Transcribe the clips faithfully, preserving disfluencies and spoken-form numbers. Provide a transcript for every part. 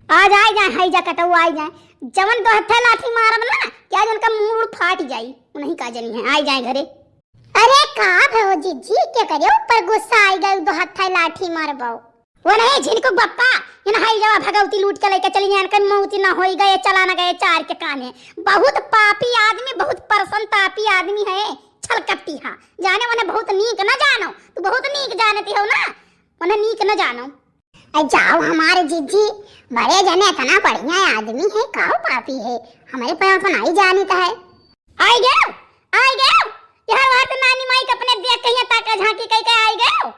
आज आइ जाए, हई जा कटऊ आइ जाए। जवन दो हत्था लाठी मारब ना, कि आज उनका मूड़ फाट जाई। उन्हीं का जनी है, आइ जाए घरे। अरे का भयो जिज्जी, के करे ऊपर गुस्सा आइ गए, दो हत्था लाठी मारबो? वो नहीं झिनकू बप्पा, इन हई जवा भगवती लूट के लेके चली जाए, कहीं मौती ना होई गए, चला ना गए चार के काने। बहुत पापी आदमी, बहुत परसन तापी आदमी है, छलकपटी हा। जाने उन्हें बहुत नीक ना जानो, तू बहुत नीक जानती हो ना, उन्हें नीक ना जानो। अरे जाओ हमारे जिज्जी, बड़े जने इतना बढ़िया आदमी है, काहो पापी है, हमारे पर तो नहीं जानित है। आइ गयो, आइ गयो, यार वहाँ तो नानी माई के अपने देख कहिया ताका झांकी कह के आइ गयो।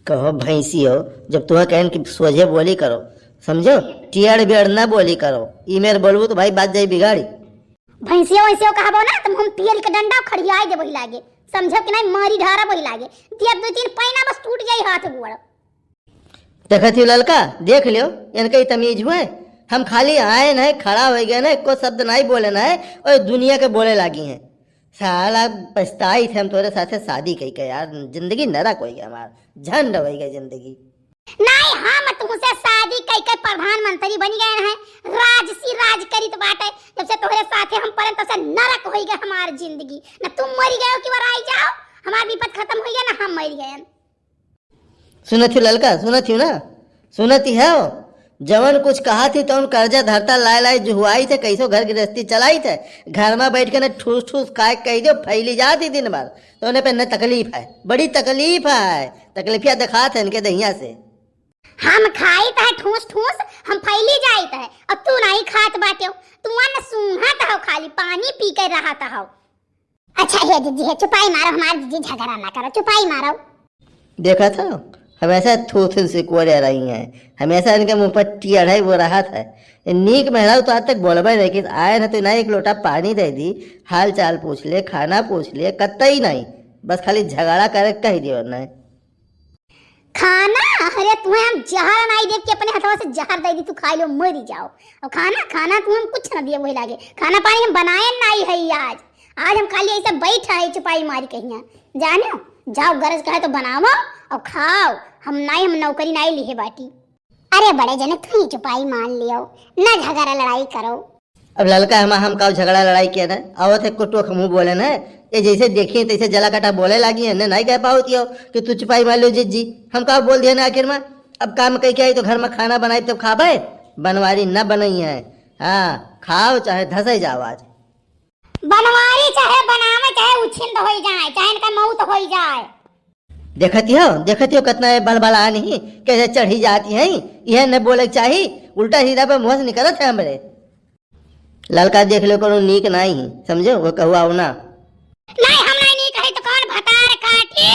कहो भैंसी हो, जब तुम्हें कहन कि सोझे बोली करो, समझो, टियड़ बियड़ ना बोली करो, ई मेर बोलबू तो भाई बात जाई बिगाड़ी। भैंसियो वैसियो कहबो ना, तो हम पियल के डंडा खड़ियाई देबो ही लागे, समझो कि नहीं, मारी ढारा वही लागे, दिया दो तीन पैना बस टूट जाई हाथ गोड़। देखत ही ललका, देख लियो, इनके ही तमीज हुए। हम खाली आए नहीं, खड़ा हो गए ना, एको शब्द नहीं बोले ना, और दुनिया के बोले लागी हैं। साला पछताई थे हम तोरे साथे शादी कई के यार, जिंदगी नरक होई गई हमार, झंड होई गई जिंदगी। नहीं, हम तुमसे शादी कई के प्रधानमंत्री बन गए हैं, राजसी राज करित बाटे। जब से तोहरे साथे हम पड़े तब से नरक होई गए हमार जिंदगी। न तुम मरी गए हो कि वो राई जाओ, हमार विपद खत्म होई गए, न हम मरी गए। सुनत ही ललका, सुनत ही ना, सुनत ही है। जवन कुछ कहा थी तवन कर्जा धरता लाए लाए जुहुआई थे, कैसो घर गृहस्थी चलाई थे। घर में बैठ के न ठूस ठूस खाए कह दो, फैली जाती दिन भर, तो उन्हें पे न तकलीफ है, बड़ी तकलीफ है, तकलीफिया दिखात है इनके दहिया से। हम खाइत है ठूस ठूस, हम फैली जाइत है, और तू नहीं खात बाटे, तू अन्न सूंघत हो, खाली पानी पी के रहत हो। अच्छा हे जिज्जी, हे चुपाई मारो, हमार जिज्जी झगड़ा ना करो, चुपाई मारो। देखा था, हमेशा थूथन से कोरे रही हैं, हमेशा इनके मुंह पर टियड़ है, वो रहत है। ये नीक मेहरारू तो आज तक बोलबे नहीं कि आए न तो ना एक लोटा पानी दे दी, हाल चाल पूछ ले, खाना पूछ ले, कतई नहीं, बस खाली झगड़ा करे कह दियो नहीं। खाना? अरे तुम्हें हम जहर नाई देब कि अपने हथवा से जहर दे दी, तू खाई लो, मरी जाओ। और खाना, खाना तुम्हें हम कुछ ना दिए, वही लागे। खाना पानी हम बनाए नाई है आज। आज हम खाली ऐसे बैठा है चुपाई मारी कहिया। जानो, जाओ गरज कहे तो बनावो और खाओ। हम नाई, हम नौकरी नाई लिहे बाटी। अरे बड़े जने, तू ही चुपाई मान लियो, ना झगड़ा लड़ाई करो। अब ललका हमा हम का झगड़ा लड़ाई किया ना, आवत है कुटुक मुंह बोले ना, ये जैसे देखिए तैसे जला काटा बोले लागी है, ने नहीं कह पावत हो कि तू चुपाई मार लो जिज्जी, हम का बोल दिया ना आखिर में। अब काम कह के आई तो घर में खाना बनाई तब खाबे, बनवारी न बनई है। हाँ, खाओ चाहे धसे जाओ आज। बनवारी चाहे बनावे, चाहे उछिंद होई जाए, चाहे इनका मौत होई जाए। देखत हो, देखत हो, कितना ये बलबला नहीं, कैसे चढ़ी जाती हैं, यह न बोले के चाही, उल्टा सीधा पे मुंह से निकलत है हमरे। ललका देख लो, कोनो नीक नाई है, समझो, वो कहू आओ ना। नहीं, हम नहीं नीक है तो कौन भतार काटी,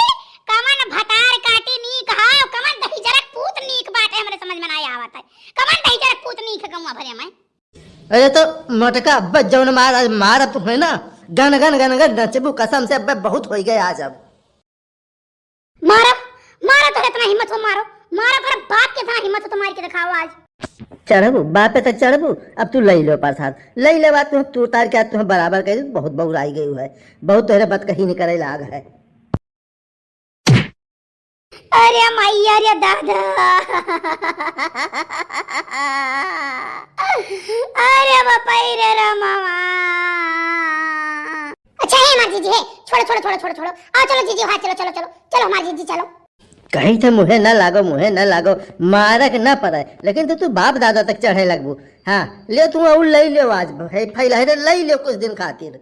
कमन भतार काटी नीक है, कमन दही जरक पूत नीक बाटे, हमरे समझ में नहीं आवत है, कमन दही जरक पूत नीक है गौवा भरे में। अरे तो मोटका अब्बा जौन मार, आज मार अब तुम्हें ना, गन गन गन गन नचबू कसम से, अब्बा बहुत होई गए आज अब। मारो, मारो, तोहरे इतना हिम्मत हो, मारो, मारो, तोहरे बाप के इतना हिम्मत हो तो मार के दिखाओ आज। चढ़बू, बापे तक चढ़बू, अब तू लई लो प्रसाद, लई ले बात, तू, तू तार के आज तुम्हें बराबर कह दे, बहुत बउराई गई है, बहुत तोहरे बात कहीं नहीं करे लाग है। अरे मैया रे दादा, अरे बापा रे रामा। अच्छा हे हमार जीजी हे, छोड़ो, छोड़ो, छोड़ो, छोड़ो, छोड़ो। आओ चलो जीजी, हाँ चलो, चलो, चलो, चलो हमार जीजी चलो। कहीं थे मुहे न लागो, मुहे न लागो, मारक न पड़े, लेकिन तो तू बाप दादा तक चढ़े लगबू। हाँ, ले तू और लई ले आज, हे फैला है, लई ले कुछ दिन खातिर।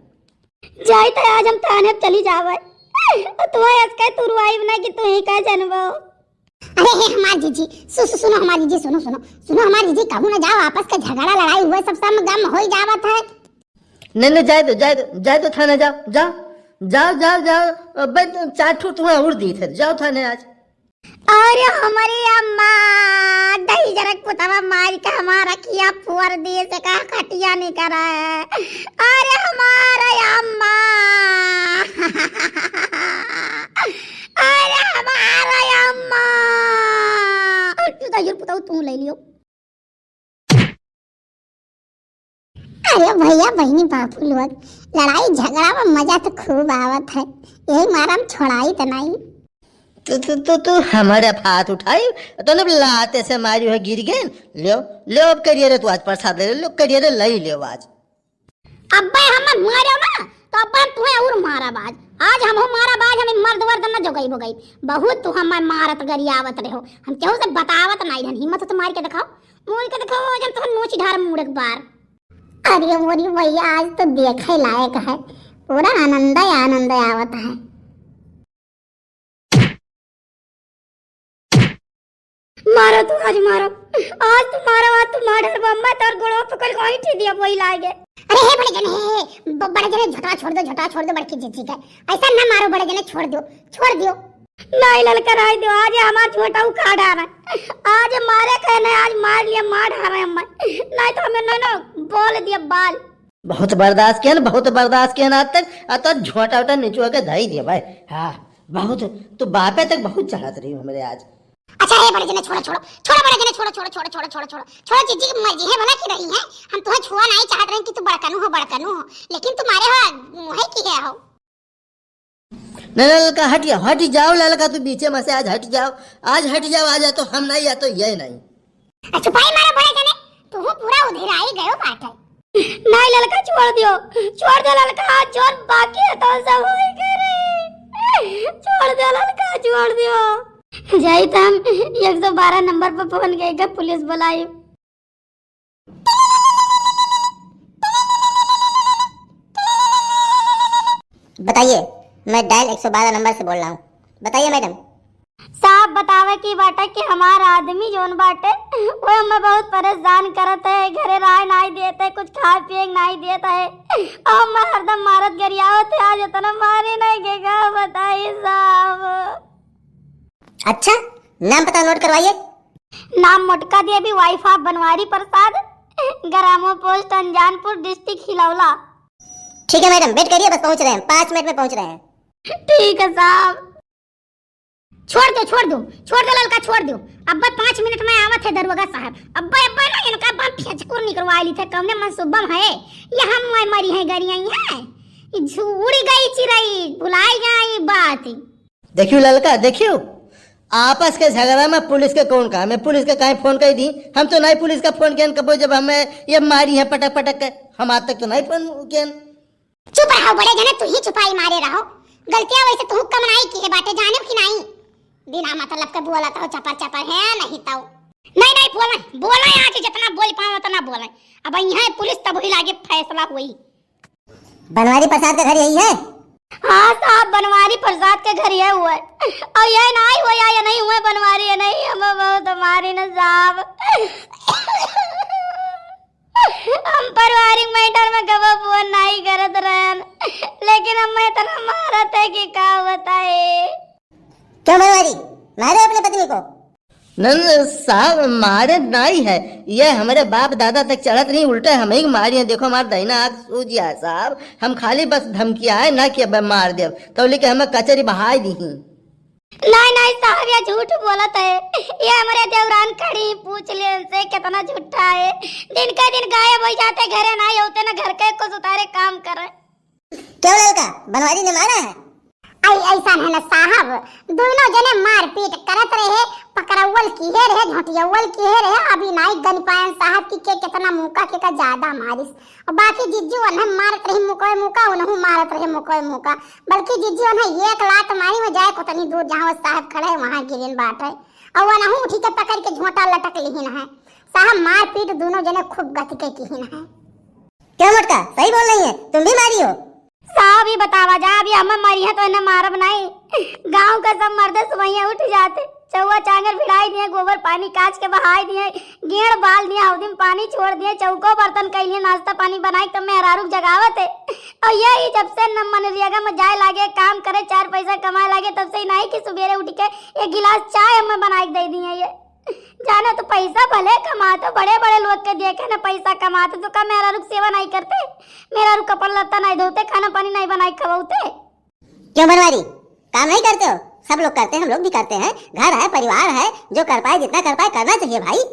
जाई त आज हम थाने चली जावे। तू आज कह तू रुआई ना कि तू ही कह जनबो। अरे हे हमार जीजी, सु-, सु-, सुनो हमार जीजी, सुनो, सुनो, सुनो हमार जीजी, कहूँ ना जाओ, आपस के झगड़ा लड़ाई हुए, सब सम गम होई जावत है। नहीं, नहीं, जाए दो, जाए दो, जाए दो थाने, जाओ, जाओ, जाओ, जाओ, जाओ। अबे चार ठो तुम्हें उड़ दी थे, जाओ थाने आज। अरे हमारी अम्मा, दही जरक पुतवा मार के हमारा किया फोड़ दिए से का खटिया नहीं करा है। अरे हमारा अम्मा, अरे हमारा अम्मा। तू दही जरक पुतवा तू ले लियो। अरे भैया बहिनी बापू लोग, लड़ाई झगड़ा में मजा तो खूब आवत है, यही मारा हम छोड़ाई त नहीं। तू, तू, तू, तू हमारे हाथ उठाई, तो न लाते से मारी हो गिर गए। लो, लो अब करिए रे, तू आज प्रसाद ले लो, करिए रे, लई लो आज। अब्बे हमें मारो ना, तो अब्बे हम तुम्हें और मारब आज। आज हम हो मारब आज, हमें मर्द वर्द न जोगई बोगई। बहुत तू हमें मारत गरियावत रहो, हम केहू से बतावत नहीं रहन। हिम्मत हो तो मार के दिखाओ, मार के दिखाओ, आज हम तुम्हें नोच ढार मुड़क बार। अरे मोरी भैया, आज तो देखे लायक है, पूरा आनंद ही आनंद आवत है। मारो तू, आज मारो, आज तू मारो, आज तू मार डरबा, मैं तोर गोड़वा पकड़ के ऐंठी दिया वही लागे। अरे हे बड़े जने, हे, हे, ब-, बड़े जने झोटा छोड़ दो, झोटा छोड़ दो बड़की जीजी के। ऐसा ना मारो बड़े जने, छोड़ दो, छोड़ दियो। नहीं ललका रह दो, आज हमार झोटा उखाड़ आ रहा है। आज मारे के नहीं, आज मार लिया, मार आ रहा है मैं। नहीं तो हमें नहीं ना बोल दिया बाल। बहुत बर्दाश्त किया ना, बहुत बर्दाश्त किया ना आज तक, आ तो झोटा उटा निचुआ के धई दिया भाई। हाँ, बहुत, तू बापे तक बहुत चढ़त रही हो हमरे आज। अच्छा हे बड़े जने, छोड़ो, छोड़ो, छोड़ो बड़े जने, छोड़ो, छोड़ो, छोड़ो, जीजी की मर्जी है भला की रही है, हम तुम्हें छुआ नहीं चाहत रहे कि तू बड़कनू हो, बड़कनू हो, लेकिन तुम्हारे हो मुहे की है हो। नहीं, नहीं, ललका हट जाओ, हट जाओ ललका, तू बीचे में से आज हट जाओ, आज हट जाओ, आज या तो हम नहीं, या तो ये नहीं। आ, छुपाई मारो बड़े जने, तू पूरा उधिराई गयो बाटे। नहीं ललका, छोड़ दियो, छोड़ दो ललका, आज जोन बाकी है तो सब होई करे। छोड़ दो ललका, छोड़ दियो। जाई त हम एक सौ बारह नंबर पर फोन कइके पुलिस बुलाई। बताइए, मैं डायल एक सौ बारह नंबर से बोल रहा हूँ। बताइए मैडम। साहब बतावे की बाटे कि हमार आदमी जोन बाटे, वो हमें बहुत परेशान करत है, घरे राय नाई देत है, कुछ खाए पिए के नाई देत है, और हमें हरदम मारत गरियावत है। आज इतना मारे नहीं के का बताई साहब। अच्छा, नाम पता नोट करवाइए। नाम मोटका देवी, wife of बनवारी प्रसाद, ग्रामो पोस्ट अंजानपुर, डिस्ट्रिक्ट हिलौला। ठीक है मैडम, वेट करिए, बस पहुंच रहे हैं, पाँच मिनट में पहुंच रहे हैं। ठीक है साहब। छोड़ दो, छोड़ दो, छोड़ दो ललका, छोड़ दो। अब्बे पाँच मिनट में आवत है दरोगा साहब। अब्बे, अब्बे ना इनका बम फेंचकुर निकलवा ली थे, कौने मनसूबम है? ये हम मैं मरी है गरियाई है। ये झू-, उड़ गई चिरई, भुलाई गई बात। देखियो ललका, देखियो, आपस के झगड़ा में पुलिस के कौन काम है? पुलिस के काहे फोन कर दी? हम तो नहीं पुलिस का फोन कियन कबो, जब हमें ये मारी है पटक पटक के, हम आज तक तो नहीं फोन कियन। चुप रहो बड़े जने, तू ही छुपाई मारे रहो। गलतियां वैसे तू कम नाई की है बाटे, जाने की नाई? बिना मतलब के बोलत हो चपर चपर है नहीं तो। नहीं, नहीं, बोला, बोला आज जितना बोल पाओ उतना बोला। अब यहाँ पुलिस तब ही लागे फैसला हुई। बनवारी प्रसाद का घर यही है? हाँ साहब, बनवारी प्रसाद के घर यह हुआ है। और यह नाई हुआ, यह नहीं हुआ बनवारी, यह नहीं, हम बहुत मारी न साहब। हम पारिवारिक मैटर में कबो फोन नाई करत रहन, लेकिन हम इतना मारत है कि का बताए। क्यों बनवारी, मारे अपने पत्नी को? न, न, साहब, मारे नाई है, ये हमरे बाप दादा तक चढ़त नहीं, उल्टे हम ही मारी है। देखो, हमार दहिना आँख सूज गया है साहब, हम खाली बस धमकिया है ना कि अब मार देब, तो लेके हमें कचरी बहाई दी ही। नहीं, नहीं साहब, ये झूठ बोलत है, ये हमरे देवरान खड़ी, पूछ ले उनसे कितना झूठा है। दिन का दिन गायब हो जाते, घरे नाई होते ना, घर के कुछ उतारे काम करे। क्यों ललका, बनवारी ने मारा है? आई, ऐसा है ना साहब, दोनों जने मारपीट करत रहे, पकड़ौल किहे रहे, झोंटियौल किहे रहे, अभी नाई गन पायन साहब की के कितना मुका के का ज्यादा मारिस। और बाकी जिज्जू उन्हें मारत रही मुकोए मुका, उन्हें मारत रहे मुकोए मुका, बल्कि जिज्जू उन्हें एक लात मारी में जाए उतनी दूर जहाँ वो साहब खड़े हैं, वहाँ गिरिन बाटे। और उन्हें उठी के पकड़ के झोंटा लटक लिहिन है। साहब मारपीट दोनों जने खूब गति के किहिन है। क्यों मोटका, सही बोल रही है, तुम भी मारी हो? साहब, ई बतावा जा, अभी हमें मरी है तो इन्हें मारब नहीं। गाँव का सब मर्दे सुबहिया उठ जाते, चौवा चांगर भिड़ाई दिए, गोबर पानी काच के बहाई दिए, गेड़ बाल दिए, हौदी में पानी छोड़ दिए, चौको बर्तन कैलिए, नाश्ता पानी बनाई, तब मेहरारू के जगावत है। और यही जब से न मनरेगा में जाए लागे, काम करे, चार पैसा कमाए लागे, तब से ही नहीं कि सुबेरे उठ के एक गिलास चाय हमें बनाई के दे दिए ये। जाने तो पैसा भले कमाते, बड़े बड़े लोग के देखे ना पैसा कमाते, तो का मेहरारू के सेवा नहीं करते? मेहरारू कपड़ा लत्ता नहीं धोते, खाना पानी नहीं बनाई खवाते? क्यों बनवारी, काम नहीं करते हो? सब लोग करते हैं, हम लोग भी करते हैं। घर है, परिवार है, जो कर पाए, जितना कर पाए, करना चाहिए भाई।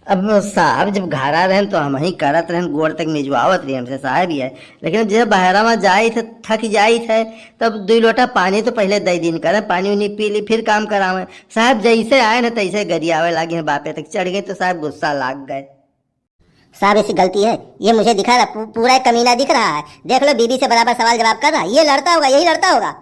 अब साहब जब घरा रहन तो हमहीं करत रहन, गोड़ तक मिजवावत रही हमसे साहब ही है, लेकिन अब जब बहरा मा जाइत है, थक जाइत है, तब दुई लोटा पानी तो पहिले दइ दिन करे, पानी उनी पी ली, फिर काम करावे। साहब जैसे आए न तैसे गरियावे लागे हैं, बापे तक चढ़ गए तो साहब गुस्सा लाग गए। साहब ऐसी गलती है, ये मुझे दिखा रहा, पू-, पूरा एक कमीना दिख रहा है, देख लो बीबी से बराबर सवाल जवाब कर रहा है, ये लड़ता होगा, यही लड़ता होगा।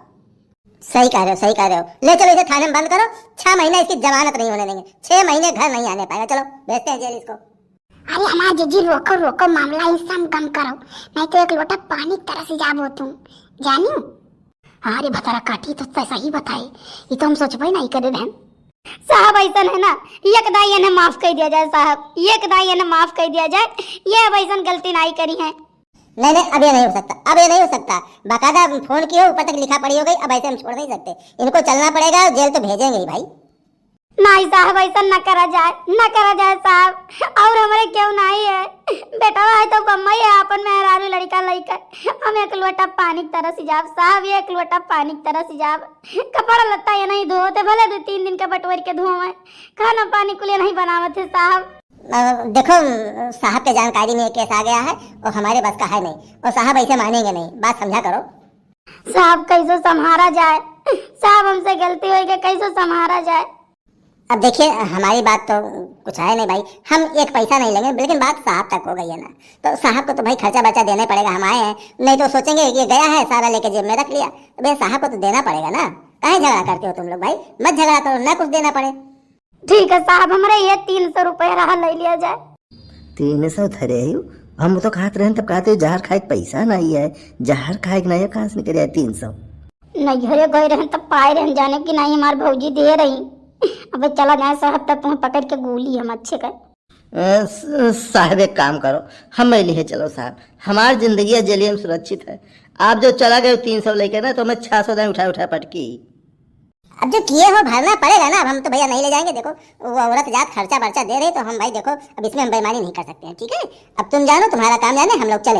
सही कह रहे हो, सही कह रहे हो। ले चलो इसे थाने में बंद करो, छह महीने इसकी जमानत नहीं होने देंगे, छह महीने घर नहीं आने पाएगा। चलो भेजते हैं जेल इसको। अरे हमार जीजी, रोको रोको, मामला ही संगम करो, नहीं तो एक लोटा पानी तरस जाबो तुम, जानियो। अरे भतरा काटी तो सही बताए, ये तो हम सोचबे नहीं करे रहन। साहब ऐसन है ना, एक दाई इन्हें माफ कर दिया जाए साहब, एक दाई इन्हें माफ कर दिया जाए, ये अब ऐसन गलती नहीं करी है। नहीं नहीं, अब ये नहीं हो सकता, अब ये नहीं हो सकता। बाकायदा फोन किए, ऊपर तक लिखा पड़ी हो गई, अब ऐसे हम छोड़ नहीं सकते, इनको चलना पड़ेगा, जेल तो भेजेंगे ही भाई। नहीं साहब, ऐसा न करा जाए, न करा जाए साहब। और हमरे क्यों नहीं है, बेटवा है तो बम्बई है, अपन मेहरारू लड़का लइका। हम एक लोटा पानी तरस जाब साहब, एक लोटा पानी तरस जाब। कपड़ा लत्ता ये नहीं धोते, भले दो तीन दिन का बटोर के धोवे, खाना पानी कुल ये नहीं बनावत है साहब। अ, देखो, साहब के जानकारी में ये केस आ गया है और हमारे बस का है नहीं, और साहब ऐसे मानेंगे नहीं, बात समझा करो। साहब कैसो संभारा जाए, साहब हमसे गलती हो गई, कैसो संभारा जाए। अब देखिए, हमारी बात तो कुछ है नहीं भाई, हम एक पैसा नहीं लेंगे, लेकिन बात साहब तक हो गई है ना, तो साहब को तो भाई खर्चा बर्चा देना पड़ेगा। हम आए हैं, नहीं तो सोचेंगे ये गया है, सारा लेके जेब में रख लिया। अब ये साहब को तो देना पड़ेगा ना, काहे झगड़ा करते हो तुम लोग भाई, मत झगड़ा करो ना, कुछ देना पड़े। ठीक है साहब, हमरे ये तीन सौ रुपया रहा, ले लिया जाए। तीन सौ धरे हो? हम तो कहत रहन, तब कहते हो जहर खाए के पैसा नहीं है, जहर खाए के नहीं है, कहाँ से निकल आए तीन सौ? नैहरे गए रहन तब पाए रहन, जाने कि नहीं हमार भौजी दे रही। अबे चला जाए साहब, तब तुम्हें पकड़ के गोली हम अच्छे कर। अ, स-, साहब एक काम करो, हम लिए चलो साहब, हमार जिंदगी जेलिए में सुरक्षित है। आप जो चला गए तीन सौ लेके ना, तो हमें छह सौ दाई उठा उठा पटकी। अब जो किए हो भरना पड़ेगा ना, अब हम तो भैया नहीं ले जाएंगे। देखो वो औरत जात खर्चा बर्चा दे रही, तो हम भाई देखो अब इसमें हम बेईमानी नहीं कर सकते हैं, ठीक है? अब तुम जानो तुम्हारा काम जाने, हम लोग चले।